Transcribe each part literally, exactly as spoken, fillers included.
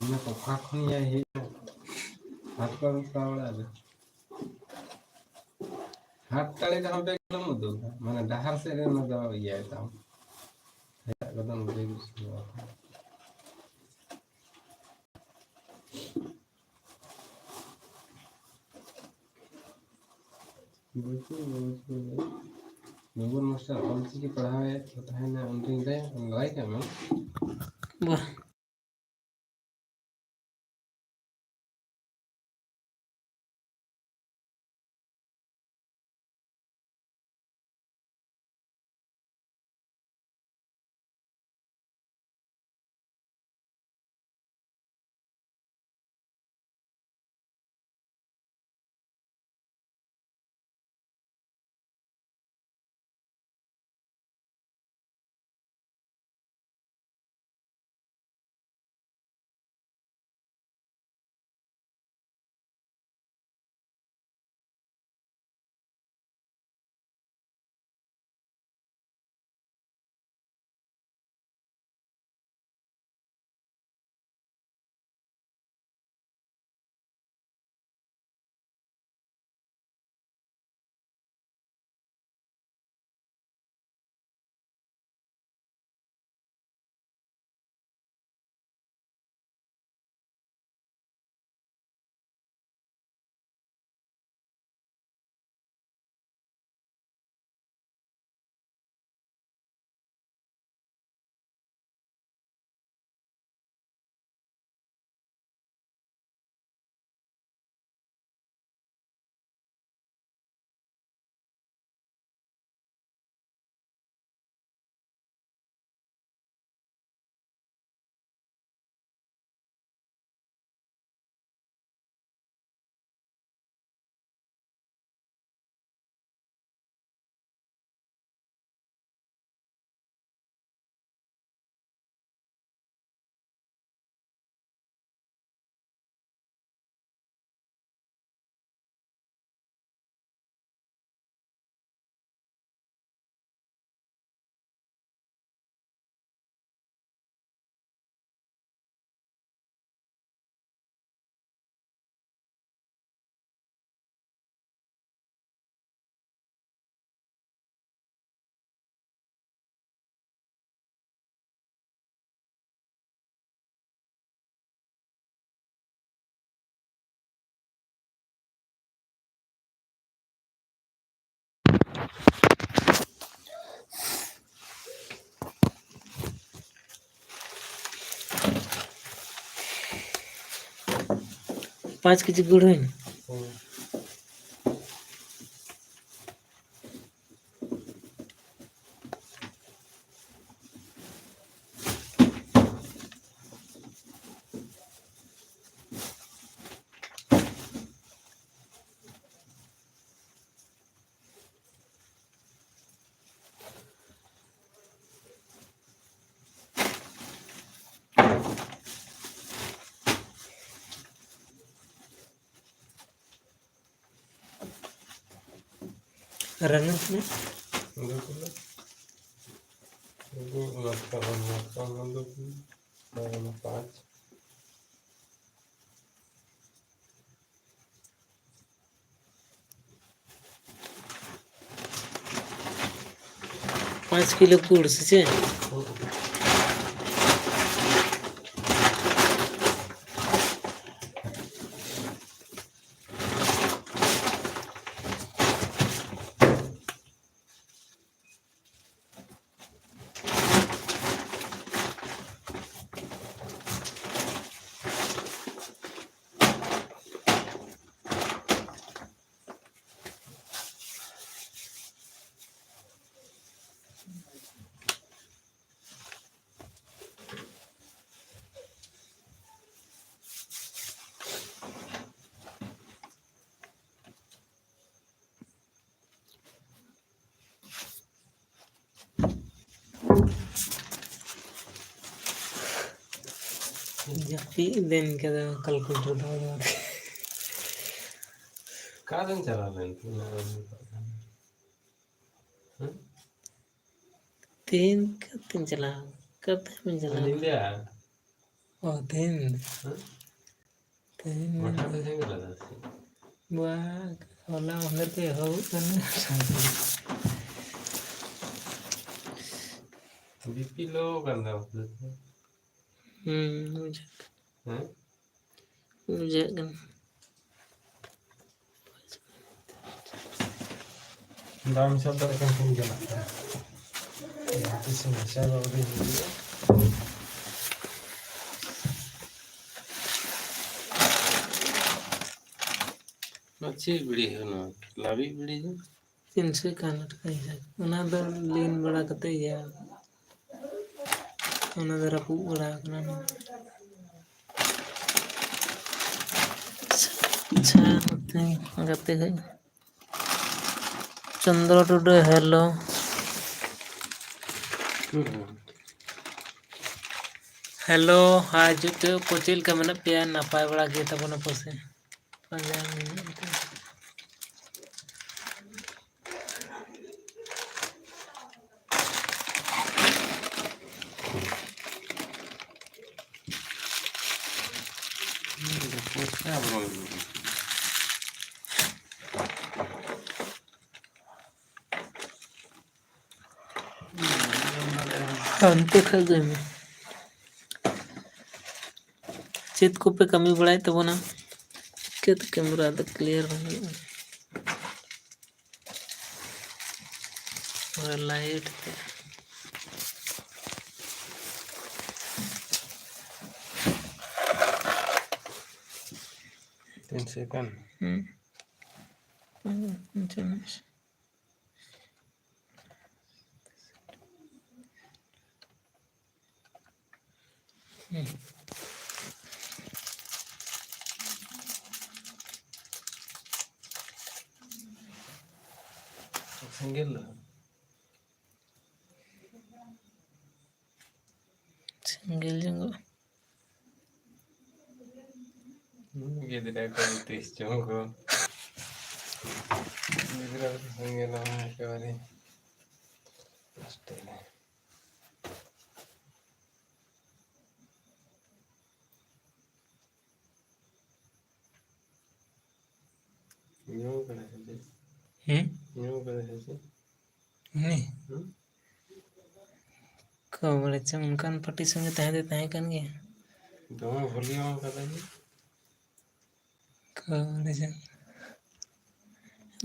ᱚᱱᱟ ᱠᱚ ᱚᱠᱟ ᱠᱷᱚᱱ ᱭᱟᱭ ᱦᱮᱡ ᱮᱱᱟ? ᱦᱟᱛ ᱠᱚ ᱟᱹᱨᱩᱵ ᱵᱟᱲᱟ ᱮᱫᱟ᱾ ᱦᱟᱛ ᱛᱟᱲᱤ ᱫᱚ ᱦᱟᱱᱛᱮ ᱜᱮᱞᱮᱢ ᱩᱫᱩᱜᱟ, ᱢᱟᱱᱮ ᱰᱟᱦᱟᱨ ᱥᱮᱫ ᱨᱮ ᱚᱱᱟ ᱫᱚ ᱤᱭᱟᱹ ᱛᱟᱢ᱾ ᱦᱮᱡ ᱠᱟᱛᱮᱢ ᱩᱫᱩᱜ ᱥᱚᱢᱚᱭ᱾ ᱵᱩᱞᱵᱩᱞ ᱢᱟᱥᱴᱟᱨ ᱚᱞᱪᱤᱠᱤ ᱯᱟᱲᱦᱟᱣᱮᱫ ᱠᱚ ᱛᱟᱦᱮᱱᱟ, ᱩᱱᱤ ᱫᱚ ᱞᱟᱹᱭ ᱠᱟᱜ ᱢᱮ᱾ ᱵᱟᱦ᱾ ᱯᱟᱸᱪ ᱠᱮᱡᱤ ᱜᱩᱲ ᱦᱩᱭᱱᱟ᱾ ᱨᱟᱱᱩ ᱛᱤᱱᱟᱹᱜ? ᱩᱱᱠᱩ ᱠᱚᱫᱚ, ᱩᱱᱠᱩ ᱚᱱᱟ ᱠᱚ, ᱚᱱᱟ ᱠᱚ, ᱚᱱᱟ ᱫᱚ ᱯᱟᱸᱪ᱾ ᱯᱟᱸᱪ ᱠᱤᱞᱳ ᱜᱩᱲ ᱥᱮ ᱪᱮᱫ? ᱡᱟᱹᱯᱤᱫ ᱫᱤᱱ ᱠᱚᱫᱚ ᱠᱟᱞᱠᱩᱞᱮᱴᱟᱨ ᱫᱚ ᱵᱟᱹᱱᱩᱜᱼᱟ᱾ ᱚᱠᱟᱨᱮᱢ ᱪᱟᱞᱟᱣ ᱞᱮᱱ ᱛᱟᱦᱮᱸᱱᱟ? ᱦᱮᱸ? ᱛᱮᱦᱮᱧ ᱚᱠᱟᱛᱮᱧ ᱪᱟᱞᱟᱣ? ᱚᱠᱟᱛᱮ ᱵᱟᱹᱧ ᱪᱟᱞᱟᱣ? ᱧᱤᱫᱟᱹ? ᱚ, ᱛᱮᱦᱮᱧ? ᱦᱮᱸ? ᱛᱮᱦᱮᱧ ᱜᱚᱴᱟ ᱯᱮ ᱧᱤᱫᱟᱹ᱾ ᱡᱟᱸᱜᱟ ᱞᱮᱫᱟ ᱥᱮ? ᱵᱟᱝ, ᱦᱚᱞᱟ ᱢᱟᱦᱫᱮᱨ ᱠᱷᱚᱱ ᱮᱦᱚᱵᱚᱜ ᱠᱟᱱᱟ᱾ ᱵᱤᱯᱤ ᱞᱳ ᱠᱟᱱ ᱛᱟᱢᱟ ᱥᱮ ᱪᱮᱫ? ᱦᱩᱸ, ᱵᱩᱡᱷᱟᱹᱜ ᱠᱟᱱᱟ᱾ ᱦᱮᱸ? ᱵᱩᱡᱷᱟᱹᱜ ᱠᱟᱱᱟ᱾ ᱵᱟᱢ ᱦᱤᱥᱟᱹᱵ ᱫᱟᱲᱮᱭᱟᱜ ᱠᱟᱱ ᱠᱷᱟᱱ ᱪᱟᱞᱟᱜ ᱠᱟᱱᱟ᱾ ᱡᱟᱦᱟᱸ ᱛᱤᱥ ᱤᱧ ᱦᱤᱥᱟᱹᱵᱟ, ᱩᱱᱤᱧ ᱦᱤᱡᱩᱜᱼᱟ᱾ ᱪᱮᱫ ᱵᱤᱲᱤ ᱦᱩᱭᱩᱜ ᱱᱚᱣᱟ? ᱞᱟᱹᱵᱤᱫ ᱵᱤᱲᱤ ᱦᱩᱭᱩᱜ? ᱛᱤᱱᱥᱚ ᱮᱠᱟᱱᱱᱚ ᱴᱟᱠᱟ ᱦᱤᱥᱟᱹᱵ᱾ ᱚᱱᱟ ᱫᱚ ᱞᱤᱱ ᱵᱟᱲᱟ ᱠᱟᱛᱮ ᱤᱭᱟᱹ, ᱚᱱᱟ ᱫᱚ ᱨᱟᱹᱯᱩᱫ ᱵᱟᱲᱟ ᱟᱠᱟᱱᱟ ᱱᱚᱣᱟ᱾ ᱟᱪᱪᱷᱟ, ᱱᱚᱛᱮ ᱜᱟᱛᱮ ᱜᱟᱹᱭ Chandra Tudu, hello᱾ Hello, hi, ᱡᱩᱛ ᱠᱚ ᱪᱮᱫ ᱞᱮᱠᱟ ᱢᱮᱱᱟᱜ ᱯᱮᱭᱟ? ᱱᱟᱯᱟᱭ ᱵᱟᱲᱟ ᱜᱮ ᱛᱟᱵᱚᱱᱟ ᱯᱟᱥᱮ? ᱯᱟᱸᱡᱟ ᱢᱮᱱᱟᱜ ᱛᱮ᱾ ᱦᱟᱱᱛᱮ ᱠᱷᱚᱡ ᱟᱹᱜᱩᱭ ᱢᱮ᱾ ᱪᱮᱫ ᱠᱚᱯᱮ ᱠᱟᱹᱢᱤ ᱵᱟᱲᱟᱭᱮᱫ ᱛᱟᱵᱚᱱᱟ? ᱪᱤᱠᱟᱹᱛᱮ camera ᱫᱚ clear ᱵᱟᱝ ᱦᱩᱭᱩᱜ ᱠᱟᱱᱟ? ᱯᱩᱨᱟᱹ light ᱛᱮ᱾ ᱛᱤᱱ second? ᱦᱩᱸ᱾ ᱦᱩᱸ, ᱯᱚᱧᱪᱟᱱᱱᱚ᱾ ᱦᱩᱸ᱾ ᱥᱮᱸᱜᱮᱞ ᱫᱚ? ᱥᱮᱸᱜᱮᱞ ᱡᱚᱝᱚᱜ᱾ ᱜᱤᱫᱽᱨᱟᱹ ᱠᱚ ᱛᱤᱥ ᱪᱚᱝ ᱠᱚ᱾ ᱜᱤᱫᱽᱨᱟᱹ ᱠᱚ ᱥᱮᱸᱜᱮᱞ ᱢᱟ ᱮᱠᱮᱵᱟᱨᱮ ᱱᱚᱥᱴᱚᱭᱮᱱᱟ᱾ ᱧᱩ ᱠᱟᱱᱟ ᱥᱮ ᱪᱮᱫ? ᱦᱮᱸ? ᱧᱩ ᱠᱟᱱᱟ ᱥᱮ ᱪᱮᱫ? ᱩᱱᱤ? ᱦᱩᱸ? ᱚᱠᱟ ᱵᱟᱲᱮ ᱪᱚᱝ, ᱚᱱᱠᱟᱱ party ᱥᱚᱸᱜᱮ ᱛᱟᱦᱮᱸ ᱫᱚᱭ ᱛᱟᱦᱮᱸ ᱠᱟᱱ ᱜᱮᱭᱟ᱾ ᱫᱚᱢᱮ volume ᱠᱟᱫᱟ ᱡᱮ᱾ ᱚᱠᱟ ᱵᱟᱲᱮ ᱪᱚᱝ᱾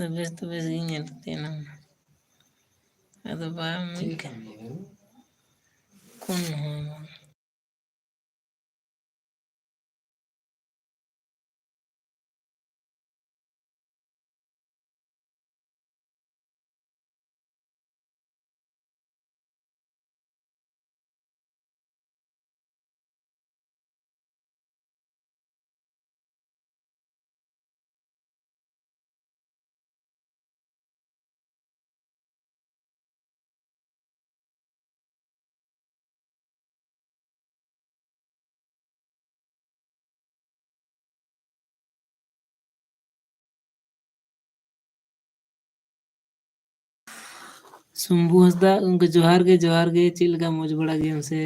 ᱟᱫᱚ ᱵᱮᱥ ᱫᱚ ᱵᱮᱥ ᱜᱤᱧ ᱧᱮᱞ ᱠᱮᱫᱮᱭᱟ ᱮᱱᱟᱝ᱾ ᱟᱫᱚ ᱵᱟᱝ ᱪᱮᱫ ᱠᱟᱹᱢᱤᱭᱮᱫᱟ? ᱠᱚᱱ ᱦᱚᱸ ᱵᱟᱝ᱾ ᱥᱚᱢᱵᱷᱩ ᱦᱟᱸᱥᱫᱟ, ᱜᱚᱢᱠᱮ ᱡᱚᱦᱟᱨ ᱜᱮ, ᱡᱚᱦᱟᱨ ᱜᱮ᱾ ᱪᱮᱫ ᱞᱮᱠᱟ, ᱢᱚᱡᱽ ᱵᱟᱲᱟ ᱜᱮᱭᱟᱢ ᱥᱮ?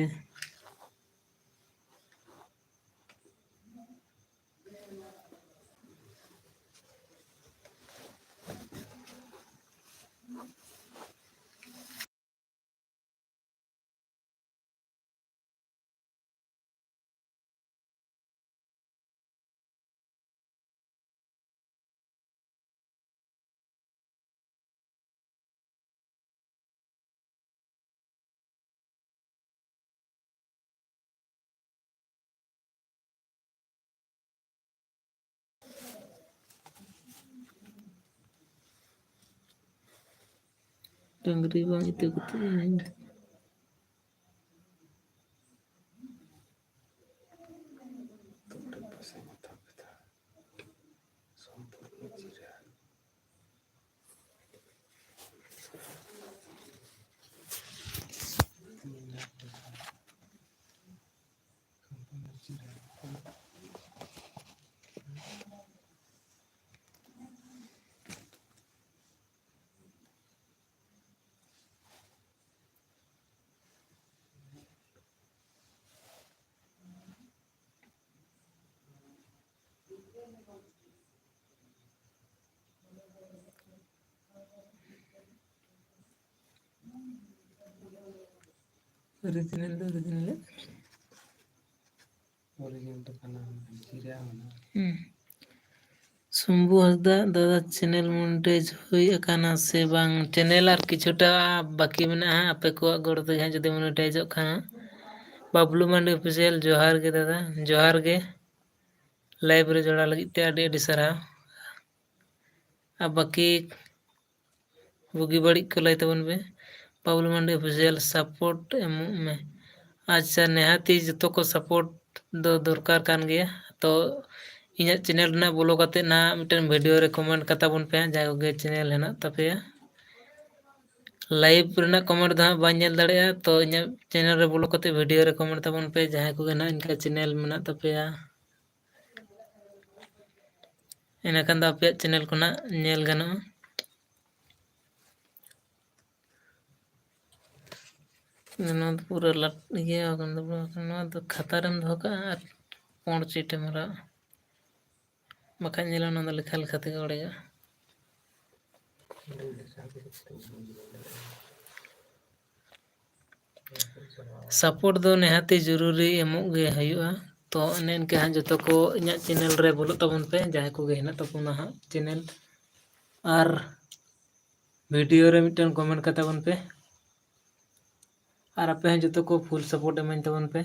ᱰᱟᱹᱝᱨᱤ ᱵᱟᱝ ᱤᱛᱟᱹ ᱠᱟᱛᱮ ᱤᱧ Original ᱫᱚ original ᱮ᱾ Original ᱫᱚ ᱠᱟᱱᱟ, ᱪᱤᱨᱟ ᱢᱮᱱᱟᱜᱼᱟ᱾ ᱦᱩᱸ᱾ ᱥᱚᱢᱵᱷᱩ ᱦᱟᱸᱥᱫᱟ, ᱫᱟᱫᱟ, channel monetize ᱦᱩᱭ ᱟᱠᱟᱱᱟ ᱥᱮ ᱵᱟᱝ? Channel ᱟᱨ ᱠᱤᱪᱷᱩᱴᱟ ᱵᱟᱹᱠᱤ ᱢᱮᱱᱟᱜᱼᱟ, ᱟᱯᱮ ᱠᱚᱣᱟᱜ ᱜᱚᱲᱚ ᱛᱮᱜᱮ ᱦᱟᱸᱜ ᱡᱩᱫᱤ monetizeᱚᱜ ᱠᱷᱟᱱ᱾ ᱵᱟᱵᱞᱩ ᱢᱟᱱᱰᱤ Official, ᱡᱚᱦᱟᱨ ᱜᱮ ᱫᱟᱫᱟ, ᱡᱚᱦᱟᱨ ᱜᱮ᱾ Live ᱨᱮ ᱡᱚᱲᱟᱣ ᱞᱟᱹᱜᱤᱫ ᱛᱮ ᱟᱹᱰᱤ ᱟᱹᱰᱤ ᱥᱟᱨᱦᱟᱣ᱾ ᱟᱨ ᱵᱟᱹᱠᱤ ᱵᱩᱜᱤ ᱵᱟᱹᱲᱤᱡ ᱠᱚ ᱞᱟᱹᱭ ᱛᱟᱵᱚᱱ ᱯᱮ᱾ ᱵᱟᱵᱞᱩ ᱢᱟᱱᱰᱤ Official, support ᱮᱢᱚᱜ ᱢᱮ᱾ ᱟᱪᱪᱷᱟ, ᱱᱤᱦᱟᱹᱛᱤ ᱡᱚᱛᱚ ᱠᱚ support ᱫᱚ ᱫᱚᱨᱠᱟᱨ ᱠᱟᱱ ᱜᱮᱭᱟ᱾ ᱛᱚ ᱤᱧᱟᱹᱜ channel ᱨᱮᱱᱟᱜ ᱵᱚᱞᱚ ᱠᱟᱛᱮ ᱱᱟᱦᱟᱜ ᱢᱤᱫᱴᱮᱱ video ᱨᱮ comment ᱠᱟᱛᱟ ᱵᱚᱱ ᱯᱮ, ᱡᱟᱦᱟᱸᱭ ᱠᱚᱜᱮ channel ᱦᱮᱱᱟᱜ ᱛᱟᱯᱮᱭᱟ᱾ Live ᱨᱮᱱᱟᱜ comment ᱫᱚ ᱦᱟᱸᱜ ᱵᱟᱹᱧ ᱧᱮᱞ ᱫᱟᱲᱮᱭᱟᱜᱼᱟ, ᱛᱚ ᱤᱧᱟᱹᱜ channel ᱨᱮ ᱵᱚᱞᱚ ᱠᱟᱛᱮ video ᱨᱮ comment ᱛᱟᱵᱚᱱ ᱯᱮ, ᱡᱟᱦᱟᱸᱭ ᱠᱚᱜᱮ ᱱᱟᱦᱟᱜ ᱤᱱᱠᱟ channel ᱢᱮᱱᱟᱜ ᱛᱟᱯᱮᱭᱟ᱾ ᱤᱱᱟᱹᱠᱷᱟᱱ ᱫᱚ ᱟᱯᱮᱭᱟᱜ channel ᱠᱷᱚᱱᱟᱜ ᱧᱮᱞ ᱜᱟᱱᱚᱜᱼᱟ᱾ ᱱᱚᱣᱟ ᱫᱚ ᱯᱩᱨᱟᱹ ᱞᱟᱴ-, ᱤᱭᱟᱹ ᱟᱠᱟᱱ ᱛᱟᱵᱚᱱᱟ᱾ ᱱᱚᱣᱟ ᱫᱚ ᱠᱷᱟᱛᱟ ᱨᱮᱢ ᱫᱚᱦᱚ ᱠᱟᱜᱼᱟ ᱟᱨ ᱯᱩᱸᱰ ᱪᱤᱴ ᱮᱢ ᱢᱟᱨᱟᱣᱟ᱾ ᱵᱟᱠᱷᱟᱡ ᱧᱮᱞᱟ, ᱚᱱᱟ ᱫᱚ ᱞᱮᱠᱷᱟ ᱞᱮᱠᱷᱟ ᱛᱮᱜᱮ ᱚᱲᱮᱡᱚᱜᱼᱟ᱾ ᱥᱟᱯᱳᱨᱴ ᱫᱚ ᱱᱤᱦᱟᱹᱛᱤ ᱡᱚᱨᱩᱨᱤ ᱮᱢᱚᱜ ᱜᱮ ᱦᱩᱭᱩᱜᱼᱟ᱾ ᱛᱚ ᱚᱱᱮ ᱤᱱᱠᱟᱹ ᱦᱟᱸᱜ ᱡᱚᱛᱚ ᱠᱚ ᱤᱧᱟᱹᱜ ᱪᱮᱱᱮᱞ ᱨᱮ ᱵᱚᱞᱚᱜ ᱛᱟᱵᱚᱱ ᱯᱮ, ᱡᱟᱦᱟᱸᱭ ᱠᱚᱜᱮ ᱦᱮᱱᱟᱜ ᱛᱟᱵᱚᱱᱟ ᱦᱟᱸᱜ ᱪᱮᱱᱮᱞ, ᱟᱨ ᱵᱷᱤᱰᱤᱭᱳ ᱨᱮ ᱢᱤᱫᱴᱮᱱ ᱠᱚᱢᱮᱱᱴ ᱠᱟᱛᱟ ᱵᱚᱱ ᱯᱮ᱾ ᱟᱨ ᱟᱯᱮ ᱦᱚᱸ ᱡᱚᱛᱚ ᱠᱚ ᱯᱷᱩᱞ ᱥᱟᱯᱳᱨᱴ ᱮᱢᱟᱹᱧ ᱛᱟᱵᱚᱱ ᱯᱮ᱾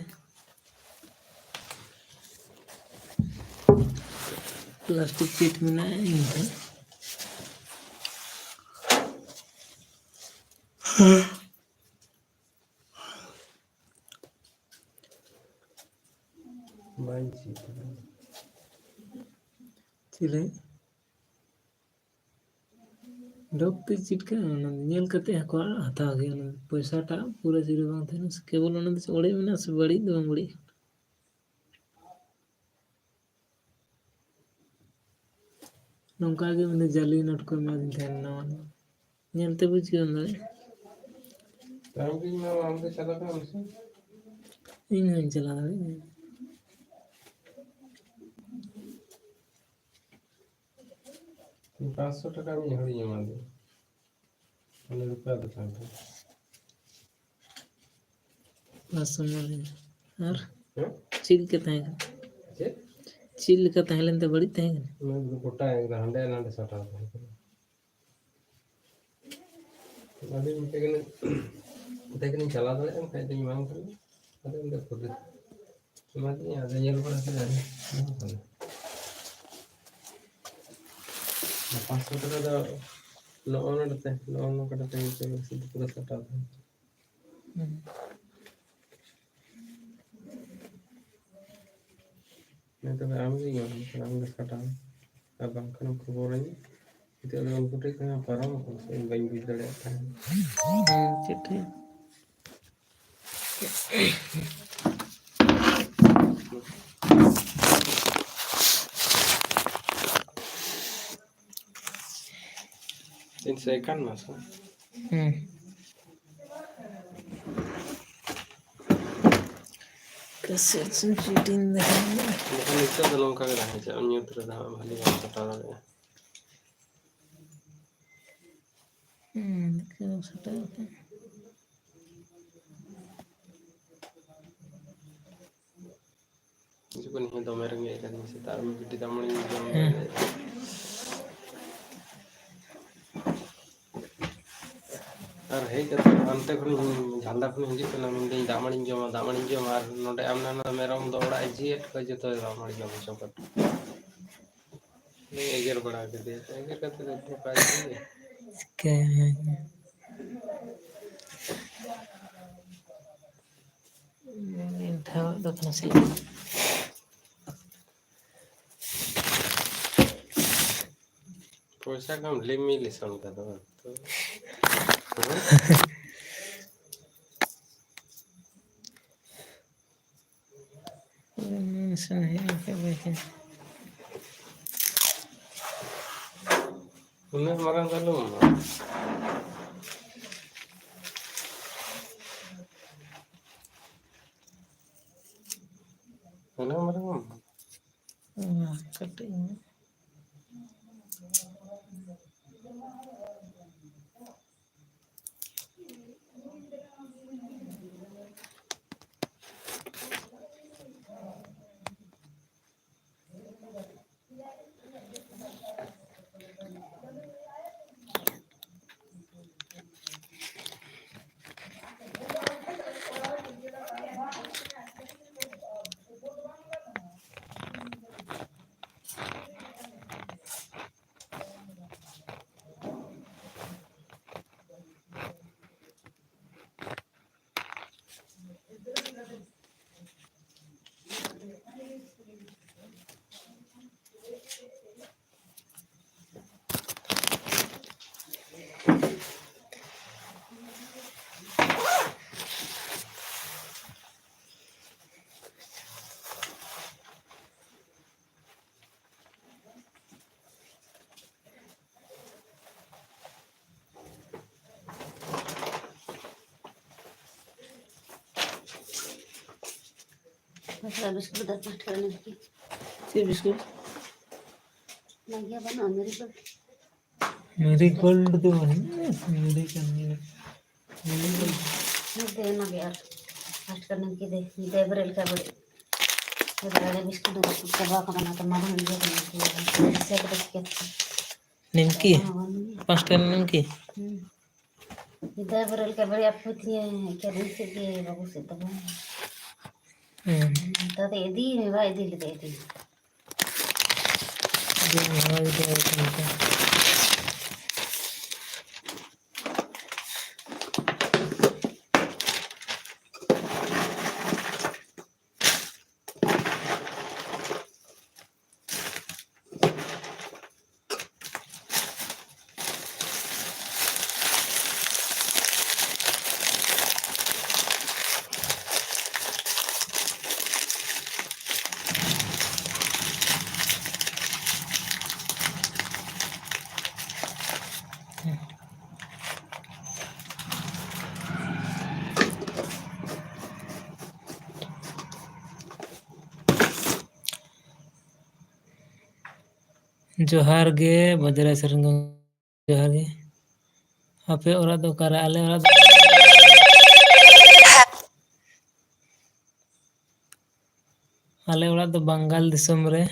ᱯᱞᱟᱥᱴᱤᱠ ᱪᱤᱴ ᱢᱮᱱᱟᱜᱼᱟ ᱤᱧ ᱴᱷᱮᱱ᱾ ᱵᱟᱹᱧ ᱪᱮᱫ ᱠᱟᱫᱟ᱾ ᱪᱮᱫ ᱞᱟᱹᱜᱤᱫ? ᱰᱚᱜᱽ ᱛᱮ ᱪᱮᱫ ᱠᱟᱜ, ᱚᱱᱟ ᱧᱮᱞ ᱠᱟᱛᱮ ᱦᱟᱹᱠᱩᱣᱟᱜ ᱦᱟᱛᱟᱣ ᱜᱮ, ᱚᱱᱟ ᱯᱚᱭᱥᱟᱴᱟᱜ ᱯᱩᱨᱟᱹ ᱡᱤᱨᱳ ᱵᱟᱝ ᱛᱟᱦᱮᱱᱟ ᱥᱮ, ᱠᱮᱵᱚᱞ ᱚᱱᱟ ᱫᱚ ᱚᱲᱮᱡ ᱢᱮᱱᱟᱜᱼᱟ ᱥᱮ ᱵᱟᱹᱲᱤᱡ ᱫᱚ ᱵᱟᱝ ᱵᱟᱹᱲᱤᱡ ᱠᱟᱱᱟ᱾ ᱱᱚᱝᱠᱟ ᱜᱮ ᱩᱱᱤ ᱡᱟᱹᱞᱤ ᱱᱳᱴ ᱠᱚ ᱮᱢᱟᱫᱤᱧ ᱛᱟᱦᱮᱱ, ᱱᱟᱣᱟ ᱱᱟᱣᱟ᱾ ᱧᱮᱞ ᱛᱮ ᱵᱩᱡᱽ ᱜᱮ ᱵᱟᱢ ᱫᱟᱲᱮᱭᱟᱜᱼᱟ᱾ ᱟᱢ ᱜᱮ ᱢᱟ, ᱟᱢ ᱜᱮ ᱪᱟᱞᱟᱜ ᱢᱮ ᱥᱮ᱾ ᱤᱧ ᱦᱚᱸᱧ ᱪᱟᱞᱟᱣ ᱫᱟᱲᱮᱭᱟᱜᱼᱟ᱾ ᱯᱟᱸᱪᱥᱚ ᱴᱟᱠᱟ ᱢᱤᱫ ᱦᱚᱲᱤᱧ ᱮᱢᱟ ᱫᱮᱭᱟ᱾ ᱚᱱᱟ ᱨᱩᱯᱟ ᱫᱚᱠᱟᱱ ᱨᱮ᱾ ᱯᱟᱸᱪᱥᱚ ᱮᱢᱟ ᱫᱮᱭᱟ᱾ ᱟᱨ ᱦᱮᱸ? ᱪᱮᱫ ᱞᱮᱠᱟ ᱛᱟᱦᱮᱸ ᱠᱟᱱᱟ? ᱪᱮᱫ? ᱪᱮᱫ ᱞᱮᱠᱟ ᱛᱟᱦᱮᱸ ᱞᱮᱱ ᱛᱮ ᱵᱟᱹᱲᱤᱡ ᱛᱟᱦᱮᱸ ᱠᱟᱱᱟ? ᱚᱱᱟ ᱫᱚ ᱜᱚᱴᱟ ᱮᱠᱫᱚᱢ ᱦᱟᱸᱰᱮ ᱱᱟᱰᱮ ᱥᱟᱴᱟᱣ ᱛᱟᱦᱮᱸ ᱠᱟᱱᱟ᱾ ᱟᱫᱚᱧ ᱢᱮᱛᱟᱭ ᱠᱟᱱᱟ, ᱢᱮᱛᱟᱭ ᱠᱟᱹᱱᱟᱹᱧ, "ᱪᱟᱞᱟᱣ ᱫᱟᱲᱮᱭᱟᱜ ᱟᱢ ᱠᱷᱟᱡ ᱫᱚᱧ ᱮᱢᱟᱢ ᱠᱟᱱᱟ᱾" ᱟᱫᱚ ᱢᱮᱱᱫᱟ, "ᱠᱷᱩᱫ ᱮᱢᱟ ᱫᱤᱧᱟ, ᱟᱫᱚ ᱧᱮᱞ ᱵᱟᱲᱟ ᱠᱮᱫᱟ ᱞᱤᱧ᱾" ᱯᱟᱸᱪᱥᱚ ᱴᱟᱠᱟ ᱫᱚ ᱱᱚᱜᱼᱚ ᱱᱚᱰᱮ ᱛᱮ, ᱱᱚᱜᱼᱚ ᱱᱚᱝᱠᱟ ᱠᱟᱛᱮ ᱥᱩᱫᱷᱩ ᱯᱩᱨᱟᱹ ᱥᱟᱴᱟᱣ ᱛᱟᱦᱮᱸ᱾ ᱦᱩᱸ᱾ ᱦᱮᱸ, ᱛᱚᱵᱮ ᱟᱢ ᱜᱮ ᱧᱟᱢ ᱞᱮᱠᱷᱟᱱ ᱟᱢ ᱜᱮ ᱥᱟᱴᱟᱣ ᱢᱮ᱾ ᱟᱨ ᱵᱟᱝᱠᱷᱟᱱ ᱠᱷᱚᱵᱚᱨᱟᱹᱧ᱾ ᱱᱤᱛᱚᱜ ᱫᱚ ᱩᱱᱠᱩ ᱴᱷᱮᱱ ᱠᱷᱚᱱ ᱯᱟᱨᱚᱢᱚᱜ ᱠᱟᱱᱟ ᱥᱮ, ᱤᱧ ᱵᱟᱹᱧ ᱵᱩᱡᱽ ᱫᱟᱲᱮᱭᱟᱜ ᱠᱟᱱᱟ᱾ ᱦᱮᱸ, ᱪᱮᱫ ᱴᱷᱤᱠ? ᱛᱤᱱ ᱥᱮᱠᱮᱱᱰ ᱢᱟᱥᱮ? ᱦᱮᱸ᱾ ᱥᱮ ᱪᱮᱫ ᱤᱧ ᱞᱟᱹᱭᱟ? ᱵᱟᱠᱷᱟᱱ ᱱᱤᱛᱚᱜ ᱫᱚ ᱱᱚᱝᱠᱟ ᱜᱮ ᱛᱟᱦᱮᱸ ᱦᱚᱪᱚᱜ, ᱧᱩᱛ ᱨᱮᱫᱚ ᱦᱟᱸᱜ ᱵᱷᱟᱹᱞᱤ ᱵᱟᱢ ᱠᱟᱴᱟᱣ ᱫᱟᱲᱮᱭᱟᱜᱼᱟ᱾ ᱦᱮᱸ, ᱱᱤᱛᱚᱜ ᱫᱚ ᱥᱮᱴᱮᱨ ᱟᱠᱟᱱᱟ᱾ ᱦᱤᱡᱩᱜ ᱠᱟᱱ ᱦᱮᱸ, ᱫᱚᱢᱮ ᱨᱮᱸᱜᱮᱡ ᱠᱟᱫᱤᱧᱟ ᱥᱮᱛᱟᱜ ᱨᱮ ᱢᱤᱫ ᱵᱟᱹᱴᱤ ᱫᱟᱜ ᱢᱟᱹᱲᱤᱧ ᱡᱚᱢ ᱦᱮᱸ᱾ ᱞᱮᱫᱟ᱾ ᱟᱨ ᱦᱮᱡ ᱠᱟᱛᱮ ᱦᱟᱱᱛᱮ ᱠᱷᱚᱱᱤᱧ, ᱡᱷᱟᱱᱫᱟ ᱠᱷᱚᱱᱤᱧ ᱦᱤᱡᱩᱜ ᱠᱟᱱᱟ, ᱢᱮᱱᱫᱟᱹᱧ, "ᱫᱟᱜ ᱢᱟᱹᱲᱤᱧ ᱡᱚᱢᱟ, ᱫᱟᱜ ᱢᱟᱹᱲᱤᱧ ᱡᱚᱢᱟ", ᱟᱨ ᱱᱚᱰᱮ ᱟᱢ ᱱᱟᱱᱟ ᱢᱮᱨᱚᱢ ᱫᱚ ᱚᱲᱟᱜ ᱤᱫᱤᱭᱮᱫ ᱠᱚᱣᱟ, ᱡᱚᱛᱚ ᱫᱟᱜ ᱢᱟᱹᱲᱤ ᱡᱚᱢ ᱦᱚᱪᱚ ᱠᱚᱣᱟ᱾ ᱩᱱᱤ ᱮᱜᱮᱨ ᱵᱟᱲᱟ ᱠᱮᱫᱮᱭᱟ, ᱮᱜᱮᱨ ᱠᱟᱛᱮ ᱫᱚ ᱫᱷᱳᱠᱟ ᱠᱮᱫᱮᱭᱟ᱾ ᱪᱤᱠᱟᱹᱭᱟᱹᱧ? ᱤᱧ ᱴᱷᱟᱶ ᱫᱚ ᱠᱟᱱᱟ ᱥᱮ? ᱯᱚᱭᱥᱟ ᱠᱚᱢ ᱞᱤᱢᱤ ᱞᱤᱥᱚᱱ ᱠᱟᱫᱟ ᱵᱟᱝ? ᱛᱚ, ᱩᱱᱟᱹᱜ ᱢᱟᱨᱟᱝ ᱫᱚ ᱟᱞᱚᱢ ᱮᱢᱟ᱾ ᱩᱱᱟᱹᱜ ᱢᱟᱨᱟᱝ ᱮᱢ ᱮᱢᱟ᱾ ᱦᱩᱸ, ᱠᱟᱹᱴᱤᱡ ᱧᱚᱜ᱾ ᱵᱤᱥᱠᱩᱴ ᱫᱚ ᱯᱟᱸᱪ ᱴᱟᱠᱟ ᱨᱮᱱᱟᱜ ᱜᱮ᱾ ᱪᱮᱫ ᱵᱤᱥᱠᱩᱴ? ᱚᱱᱟ ᱜᱮ ᱵᱟᱹᱱᱩᱜᱼᱟ, ᱢᱮᱨᱤᱜᱳᱞᱰ᱾ ᱢᱮᱨᱤᱜᱳᱞᱰ ᱫᱚ ᱵᱟᱹᱱᱩᱜᱼᱟ, ᱢᱮᱨᱤ ᱠᱟᱱ ᱜᱮᱭᱟ᱾ ᱢᱤᱫ ᱫᱤᱱ ᱚᱱᱟ ᱜᱮ ᱟᱨ ᱯᱟᱸᱪ ᱴᱟᱠᱟ ᱨᱮᱱᱟᱜ ᱜᱮ ᱫᱮ, ᱫᱮ ᱵᱮᱨᱮᱞ ᱠᱟ ᱵᱟᱹᱲᱤᱡ᱾ ᱵᱤᱥᱠᱩᱴ ᱫᱚ ᱪᱟᱵᱟ ᱠᱟᱱᱟ, ᱚᱱᱟ ᱛᱮ ᱢᱟᱨᱟᱝ ᱤᱭᱟᱹ ᱠᱟᱱᱟ, ᱫᱤᱥᱟᱹ ᱠᱟᱫᱟ ᱪᱤᱠᱟᱹᱛᱮ? ᱱᱤᱢᱠᱤ? ᱚᱱᱟ ᱦᱚᱸ ᱵᱟᱹᱱᱩᱜᱼᱟ᱾ ᱯᱟᱸᱪ ᱴᱟᱠᱟ ᱨᱮᱱᱟᱜ ᱱᱤᱢᱠᱤ? ᱦᱩᱸ᱾ ᱫᱮ ᱵᱮᱨᱮᱞ ᱠᱟ ᱵᱟᱹᱲᱤᱡ ᱟᱯᱩ ᱛᱤᱧᱟᱹ, ᱮᱠᱮᱱ ᱤᱧ ᱥᱮᱫ ᱜᱮ ᱵᱟᱹᱵᱩ ᱥᱮᱫ ᱫᱚ ᱵᱟᱝ᱾ ᱦᱩᱸ᱾ ᱱᱮᱛᱟᱨ ᱫᱚ ᱤᱫᱤ ᱢᱮ, ᱵᱟᱭ ᱤᱫᱤ ᱞᱮᱫᱟ ᱤᱫᱤ ᱢᱮ᱾ ᱡᱮ ᱱᱚᱣᱟ ᱜᱮ ᱛᱟᱦᱮᱸ ᱠᱟᱱᱟ᱾ ᱡᱚᱦᱟᱨ ᱜᱮ ᱵᱟᱡᱽᱨᱟ ᱥᱮᱨᱮᱧ ᱫᱚ᱾ ᱡᱚᱦᱟᱨ ᱜᱮ᱾ ᱟᱯᱮ ᱚᱲᱟᱜ ᱫᱚ ᱚᱠᱟᱨᱮ? ᱟᱞᱮ ᱚᱲᱟᱜ ᱫᱚ, ᱟᱞᱮ ᱚᱲᱟᱜ ᱫᱚ ᱵᱟᱝᱜᱟᱞ ᱫᱤᱥᱚᱢ ᱨᱮ᱾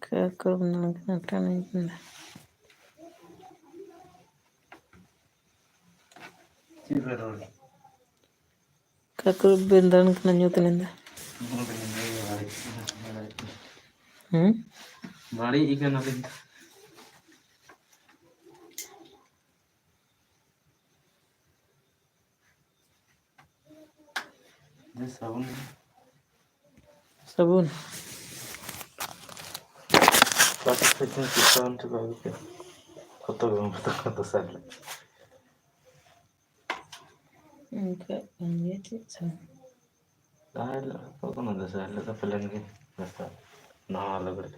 ᱠᱟᱹᱠᱩ ᱵᱚᱱ ᱜᱷᱟᱱᱴᱟ ᱞᱮᱱ ᱠᱷᱟᱱ ᱫᱚ᱾ ᱪᱮᱫ ᱯᱮ ᱨᱚᱲ? ᱚᱠᱟ ᱠᱚᱨᱮ ᱵᱮᱱ ᱫᱟᱬᱟᱱ ᱠᱟᱱᱟ ᱧᱩᱛ ᱞᱮᱱᱫᱟ? ᱦᱩᱸ? ᱵᱟᱹᱲᱤᱡ ᱠᱟᱱᱟᱞᱤᱧ ᱛᱚ᱾ ᱡᱮ ᱥᱟᱵᱚᱱ᱾ ᱥᱟᱵᱚᱱ᱾ ᱯᱞᱟᱥᱴᱤᱠ ᱯᱷᱤᱴᱤᱝ ᱥᱤᱥᱴᱮᱢ ᱴᱷᱤᱠ ᱵᱷᱟᱜᱮ ᱠᱮᱫᱟ᱾ ᱠᱚᱛᱚ ᱜᱮ ᱵᱟᱝ ᱯᱟᱛᱟ ᱠᱟᱱᱟ ᱫᱚᱥᱟᱨ ᱦᱤᱞᱳᱜ᱾ ᱚᱱᱠᱟ ᱠᱟᱱ ᱜᱮᱭᱟ ᱪᱮᱫ ᱪᱚᱝ᱾ ᱫᱚᱥᱟᱨ ᱦᱤᱞᱳᱜ ᱫᱚ ᱯᱞᱮᱱ ᱜᱮ ᱫᱚᱥᱟᱨ ᱱᱟᱣᱟ ᱞᱩᱜᱽᱲᱤ᱾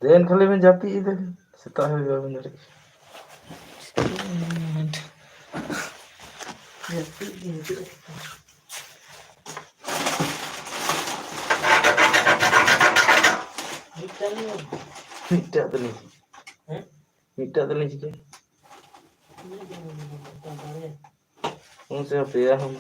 ᱫᱮᱱ ᱠᱷᱟᱹᱞᱤ ᱵᱮᱱ ᱡᱟᱹᱯᱤᱫ ᱮᱫᱟ, ᱥᱮᱛᱟᱜ ᱦᱟᱹᱵᱤᱡ ᱵᱟᱵᱮᱱ ᱫᱟᱲᱮᱜ᱾ ᱡᱟᱹᱯᱤᱫ ᱜᱮ ᱦᱤᱡᱩᱜ ᱠᱟᱱᱟ᱾ ᱢᱤᱫᱴᱟᱝ ᱫᱚ ᱱᱤᱡᱮ᱾ ᱦᱮᱸ? ᱢᱤᱫᱴᱟᱝ ᱫᱚ ᱱᱤᱡᱮ᱾ ᱩᱱ ᱥᱮ ᱯᱮᱭᱟ ᱦᱚᱸ᱾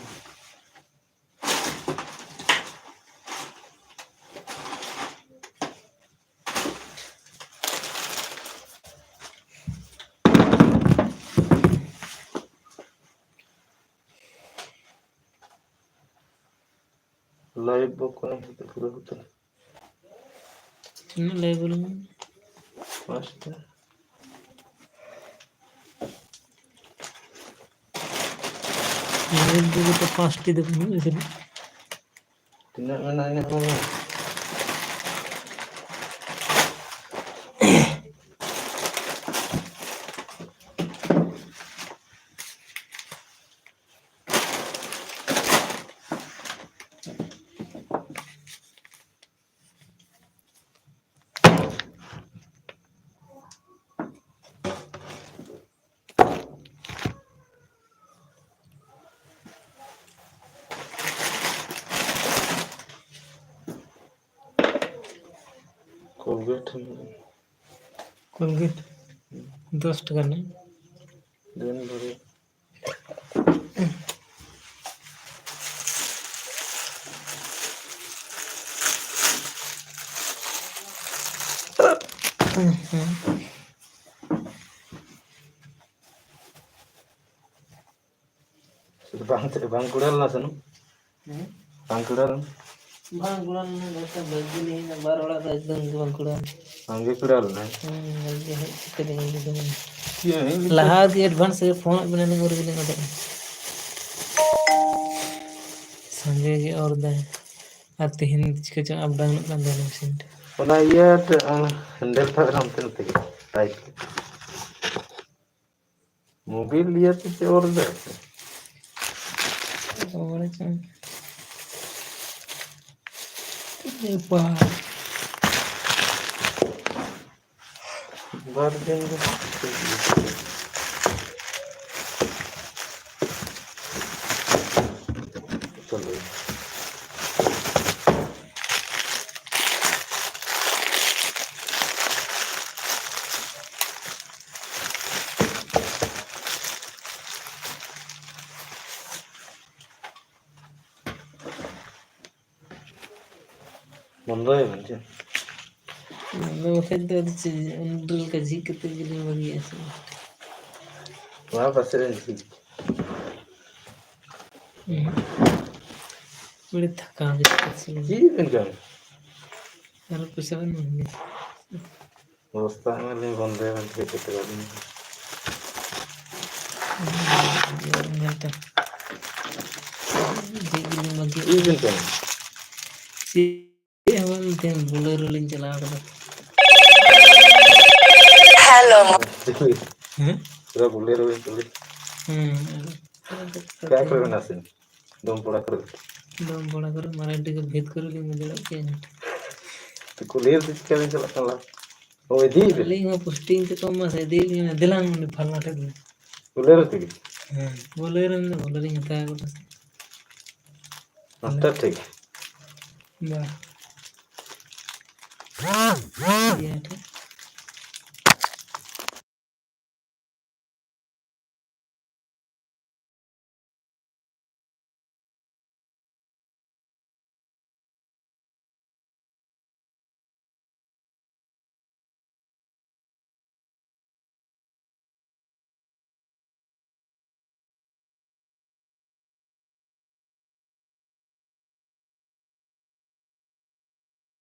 ᱞᱟᱭᱤᱵᱷ ᱵᱚ ᱠᱚᱨᱟᱣ ᱠᱟᱛᱮ ᱯᱩᱨᱟᱹ ᱠᱟᱛᱮ᱾ ᱛᱤᱱᱟᱹᱜ ᱞᱟᱭᱤᱵᱷ ᱵᱚᱞᱚ ᱢᱮ? ᱯᱟᱸᱪᱴᱟ᱾ ᱞᱟᱭᱤᱵᱷ ᱫᱚ ᱡᱚᱛᱚ ᱯᱟᱸᱪᱴᱤ ᱫᱚ ᱵᱟᱹᱱᱩᱜᱼᱟ ᱡᱟᱹᱱᱤᱡ᱾ ᱛᱤᱱᱟᱹᱜ ᱢᱮᱱᱟᱜᱼᱟ ᱤᱱᱟᱹᱜ ᱢᱟ ᱵᱟᱝ᱾ ᱠᱳᱞᱜᱮᱴ ᱦᱮᱱᱟᱜᱼᱟ᱾ ᱠᱳᱞᱜᱮᱴ? ᱦᱩᱸ᱾ ᱫᱚᱥ ᱴᱟᱠᱟ ᱨᱤᱱᱤᱡ? ᱫᱤᱱ ᱵᱷᱳᱨ᱾ ᱦᱩᱸ, ᱦᱩᱸ᱾ ᱵᱟᱝ ᱪᱮᱫ, ᱵᱟᱝ ᱠᱩᱲᱟᱹᱣ ᱞᱮᱱᱟ ᱥᱮ ᱱᱩ? ᱦᱮᱸ? ᱵᱟᱝ ᱠᱩᱲᱟᱹᱣ ᱞᱮᱱᱟ? ᱵᱟᱝ ᱠᱩᱲᱟᱹᱣ ᱞᱮᱱᱟ, ᱫᱚᱥᱴᱟ ᱵᱟᱡᱮ ᱞᱤᱧ ᱦᱮᱡ ᱮᱱᱟ, ᱵᱟᱨ ᱚᱲᱟᱜ ᱫᱚ ᱮᱠᱫᱚᱢ ᱜᱮ ᱵᱟᱝ ᱠᱩᱲᱟᱹᱣ ᱞᱮᱱᱟ᱾ ᱵᱟᱝ ᱜᱮ ᱠᱩᱲᱟᱹᱣ ᱞᱮᱱᱟ? ᱦᱮᱸ, ᱵᱟᱝ ᱜᱮ ᱦᱮᱡ ᱠᱟᱛᱮ ᱞᱤᱧ ᱩᱰᱩᱠ ᱮᱱᱟ᱾ ᱪᱮᱫ ᱮᱢ ᱦᱮᱡ ᱞᱮᱱᱟ? ᱞᱟᱦᱟ ᱜᱮ advance ᱨᱮ ᱯᱷᱳᱱ ᱟᱫ ᱵᱮᱱᱟ ᱞᱤᱧ, ᱩᱱ ᱨᱮᱜᱮ ᱞᱤᱧ ᱚᱰᱚᱠ ᱮᱱᱟ᱾ ᱥᱟᱸᱜᱮ ᱜᱮ ᱚᱨ ᱫᱟᱭ᱾ ᱟᱨ ᱛᱮᱦᱮᱧ ᱪᱤᱠᱟᱹ ᱪᱚᱝ up down ᱚᱜ ᱠᱟᱱ ᱛᱟᱦᱮᱱᱟ ᱢᱮᱥᱤᱱ ᱴᱷᱮᱱ᱾ ᱚᱱᱟ ᱤᱭᱟᱹ ᱛᱮ, ᱚᱱᱟ handle ᱴᱷᱮᱱ ᱦᱟᱱᱛᱮ ᱱᱟᱛᱮ ᱜᱮ, right᱾ ᱢᱳᱵᱤᱞ ᱤᱭᱟᱹ ᱛᱮ ᱪᱮᱫ ᱚᱨ ᱫᱟᱭ? ᱚᱨ ᱪᱚᱝ᱾ ᱮ ᱵᱟᱵᱟ᱾ ᱵᱟᱨ ᱫᱤᱱ ᱫᱚ ᱴᱷᱤᱠ ᱜᱮᱭᱟ᱾ ᱪᱚᱞᱚ᱾ ᱵᱚᱱᱫᱚᱭᱟᱵᱮᱱ ᱪᱮ? ᱵᱚᱱᱫᱚ ᱵᱟᱠᱷᱟᱡ ᱫᱚ ᱟᱫᱚ ᱪᱮᱫ, ᱩᱱ ᱞᱮᱠᱟ ᱡᱷᱤᱡ ᱠᱟᱛᱮ ᱜᱮᱞᱤᱧ ᱵᱟᱹᱜᱤᱭᱟᱜᱼᱟ ᱥᱮ? ᱱᱚᱣᱟ ᱯᱟᱥᱮ ᱨᱮ ᱡᱷᱤᱡ᱾ ᱦᱩᱸ᱾ ᱵᱟᱹᱲᱤᱡ ᱛᱷᱟᱠᱟᱣ ᱜᱮ ᱪᱮᱫ ᱵᱮᱱ ᱡᱚᱢ? ᱟᱨᱚ ᱯᱚᱭᱥᱟ ᱵᱮᱱ ᱮᱢᱟ ᱞᱤᱧᱟ᱾ ᱵᱚᱥᱛᱟ ᱮᱢᱟᱞᱤᱧ ᱵᱚᱱᱫᱚᱭᱟ ᱢᱮᱱᱛᱮ ᱪᱮᱫ ᱠᱚ ᱟᱹᱞᱤᱧ᱾ ᱧᱮᱞᱛᱮ᱾ ᱪᱮᱫ ᱜᱮᱞᱤᱧ ᱵᱟᱹᱜᱤᱭᱟᱜ ᱪᱮᱫ ᱵᱮᱱ ᱠᱟᱱᱟ? ᱪᱮᱫ ᱦᱚᱸ ᱵᱟᱝ, ᱛᱮᱦᱮᱧ ᱵᱳᱞᱮᱨᱳ ᱞᱤᱧ ᱪᱟᱞᱟᱣ ᱠᱟᱫᱟ᱾ ᱦᱮᱞᱳ᱾ ᱦᱮᱸ? ᱯᱩᱨᱟᱹ ᱵᱳᱞᱮᱨᱳ ᱵᱮᱱ ᱪᱟᱹᱞᱩᱭᱟ? ᱦᱮᱸ, ᱟᱨ ᱚᱠᱟ ᱠᱚᱨᱮ ᱢᱮᱱᱟᱜ ᱥᱮ? ᱰᱚᱢᱯᱚᱲᱟ ᱠᱚᱨᱮ᱾ ᱰᱚᱢᱯᱚᱲᱟ ᱠᱚᱨᱮ, ᱢᱟᱨᱟᱱᱰᱤ ᱠᱚ ᱵᱷᱤᱛ ᱠᱚᱨᱮ ᱞᱤᱧ ᱢᱚᱡᱚᱲᱚᱜ ᱜᱮᱭᱟ᱾ ᱛᱚ, ᱠᱩᱞᱦᱤ ᱨᱮ ᱪᱤᱠᱟᱹ ᱵᱮᱱ ᱪᱟᱞᱟᱜ ᱠᱟᱱᱟ? ᱚ, ᱤᱫᱤᱭᱮ ᱵᱮᱱ᱾ ᱟᱹᱞᱤᱧ ᱦᱚᱸ posting ᱛᱮᱠᱚ ᱮᱢᱟ ᱥᱮ, ᱤᱫᱤᱭᱮᱫ ᱞᱤᱧᱟ, ᱫᱮᱞᱟᱝ ᱩᱱᱤ ᱯᱷᱟᱞᱱᱟ ᱴᱷᱮᱱ ᱜᱮ᱾ ᱵᱳᱞᱮᱨᱳ ᱛᱮᱜᱮ? ᱦᱮᱸ, ᱵᱳᱞᱮᱨᱳ ᱢᱮᱱᱫᱟ, ᱵᱳᱞᱮᱨᱳᱧ ᱦᱟᱛᱟᱣ ᱠᱟᱫᱟ᱾ ᱢᱟᱥᱴᱟᱨ ᱴᱷᱤᱠ? ᱵᱟ᱾ ᱤᱭᱟᱹ ᱴᱷᱮᱱ᱾